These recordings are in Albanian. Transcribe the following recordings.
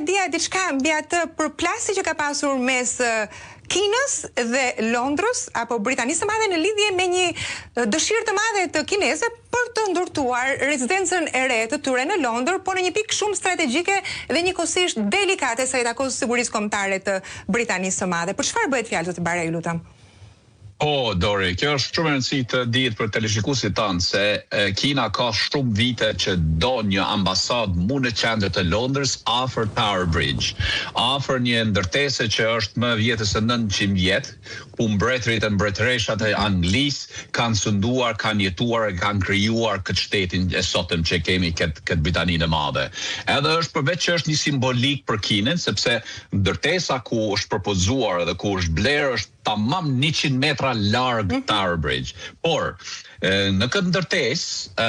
të dija diçka mbi atë përplasje që ka pasur mes Kinës dhe Londrës apo Britanisë së Madhe në lidhje me një dëshirë të madhe të kinezëve për të ndërtuar rezidencën e re të tyre në Londër, por në një pikë shumë strategjike dhe njëkohësisht delikate sa i takon sigurisë kombëtare të Britanisë së Madhe. Për çfarë bëhet fjalë zoti Barja, ju lutem? Po, Dori, kjo është shumë e rëndësi të dihet për teleshikuesit tanë se Kina ka shumë vite që do një ambasadë mu në qendër të Londrës, afër Tower Bridge, afër një ndërtese që është më e vjetër se 900 vjet, ku mbretërit e mbretëreshat e Anglisë kanë sunduar, kanë jetuar e kanë krijuar këtë shtetin e sotëm që kemi këtë këtë Britaninë e Madhe. Edhe është përveç që është një simbolikë për Kinën, sepse ndërtesa ku është propozuar edhe ku është blerë është tamam 100 metra larg mm -hmm. Tower Bridge. Por në këtë ndërtesë,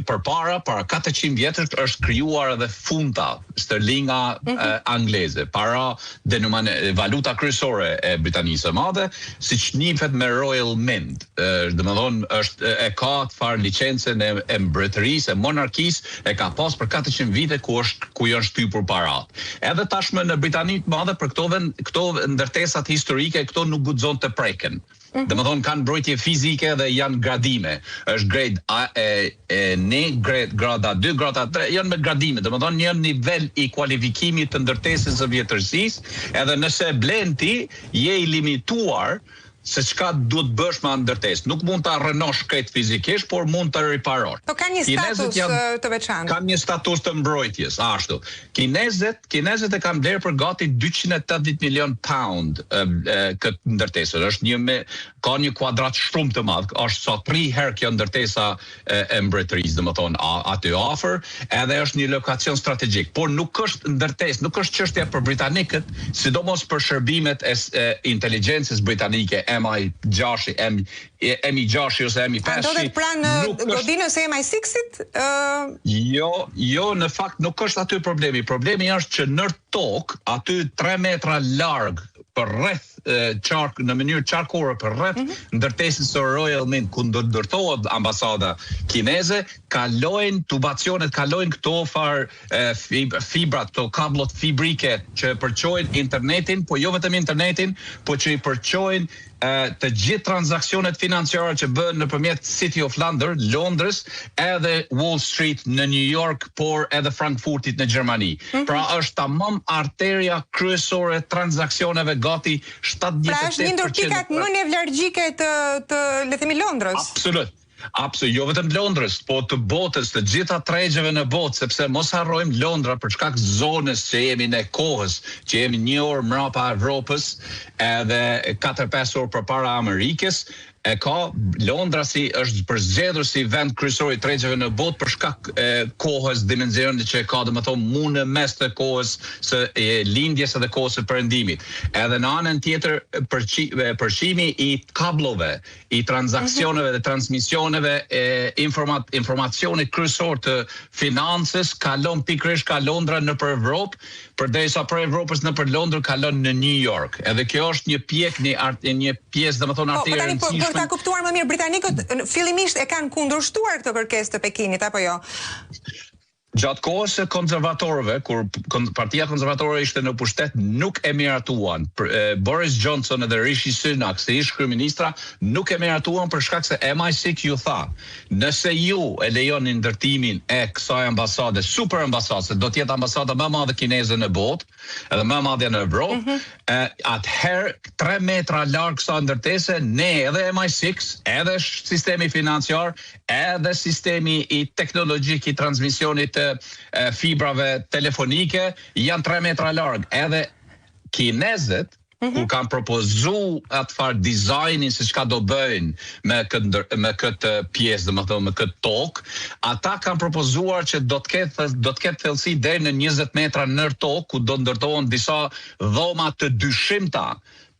përpara para 400 vjetësh është krijuar edhe funta sterlinga mm -hmm. angleze, para denomane valuta kryesore e Britanisë së Madhe, siç njihet me Royal Mint. Domethënë është e ka atë farë licencën e, e mbretërisë, e monarkisë, e ka pas për 400 vite ku është ku janë shtypur parat. Edhe tashmë në Britani të Madhe për këto vend, këto ndërtesat historike këto nuk guxon të preken. Mm -hmm. Domethënë kanë mbrojtje fizike dhe janë gradime. Është grade A e e një, grade grada 2, grada 3, janë me gradime. Domethënë një nivel i kualifikimit të ndërtesës së vjetërsisë, edhe nëse e blen ti, je i limituar se çka duhet bësh me atë ndërtesë. Nuk mund ta rrënosh krejt fizikisht, por mund të riparosh. Po ka një status janë, të veçantë. Kanë një status të mbrojtjes, ashtu. Kinezët, kinezët e kanë blerë për gati 280 milion pound e, e, këtë ndërtesë. Është një me ka një kuadrat shumë të madh, është sa tri herë kjo ndërtesa e, e mbretërisë, domethënë aty afër, edhe është një lokacion strategjik, por nuk është ndërtesë, nuk është çështja për britanikët, sidomos për shërbimet e, e inteligjencës britanike MI6, M MI6 ose MI5. A ndodhet pranë godinës së MI6-it? Ë Jo, jo, në fakt nuk është aty problemi. Problemi është që nër tokë, aty 3 metra larg për rreth qark në mënyrë qarkore për rreth mm -hmm. ndërtesës së Royal Mint ku ndërtohet ambasada kineze, kalojnë tubacionet, kalojnë këto far fib, fibrat, këto kabllot fibrike që përçojnë internetin, po jo vetëm internetin, po që i përçojnë të gjithë transaksionet financiare që bëhen nëpërmjet City of London, Londrës, edhe Wall Street në New York, por edhe Frankfurtit në Gjermani. Mm -hmm. Pra është tamam arteria kryesore e transaksioneve gati 78%. Pra është një ndër pikat më nevralgjike të të le të themi Londrës. Absolut. Absolut, jo vetëm Londrës, po të botës, të gjitha tregjeve në botë, sepse mos harrojmë Londra për shkak zonës që jemi në kohës, që jemi një orë mrapa Evropës, edhe 4-5 orë përpara Amerikës, e ka Londra si është përzgjedhur si vend kryesor i tregjeve në botë për shkak e kohës, dimensionit që e ka, domethënë mu në mes të kohës së e, lindjes edhe kohës së perëndimit. Edhe në anën tjetër përqi, përçimi i kabllove, i transaksioneve dhe transmisioneve e informa, informacionit kryesor të financës kalon pikërisht ka Londra nëpër Evropë, përderisa për Evropës nëpër Londër kalon në New York. Edhe kjo është një pjek, një art, një pjesë, domethënë Po, po tani për, për ta kuptuar më mirë, britanikët fillimisht e kanë kundërshtuar këtë kërkesë të Pekinit apo jo? Gjatë kohës së konservatorëve, kur Partia Konservatore ishte në pushtet, nuk e miratuan. Boris Johnson edhe Rishi Sunak, si ish kryeministra, nuk e miratuan për shkak se MI6 ju tha, nëse ju e lejoni ndërtimin e kësaj ambasade, super ambasadë, se do të jetë ambasada më e madhe kineze në botë, edhe më e madhja në Evropë, mm -hmm. e, atëherë 3 metra larg kësaj ndërtese, ne edhe MI6, edhe sistemi financiar, edhe sistemi i teknologjik i transmisionit të e, fibrave telefonike janë 3 metra larg. Edhe kinezët Mm -hmm. kur kanë propozu atë farë dizajnin se çka do bëjnë me këtë ndër, me këtë pjesë, domethënë me këtë tokë, ata kanë propozuar që do të ketë do të ketë thellësi deri në 20 metra nër tokë ku do ndërtohen disa dhoma të dyshimta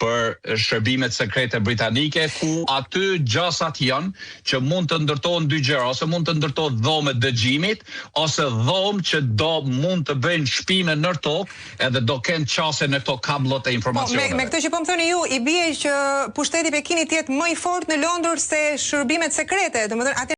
për shërbimet sekrete britanike ku aty gjasat janë që mund të ndërtohen dy gjëra, ose mund të ndërtohet dhomë e dëgjimit, ose dhomë që do mund të bëjnë shpime nër tokë edhe do kenë qasje në këto kabllot e informacioneve. Po, me, me këtë që po më thoni ju, i bie që pushteti i Pekinit të jetë më i fortë në Londër se shërbimet sekrete, domethënë atë.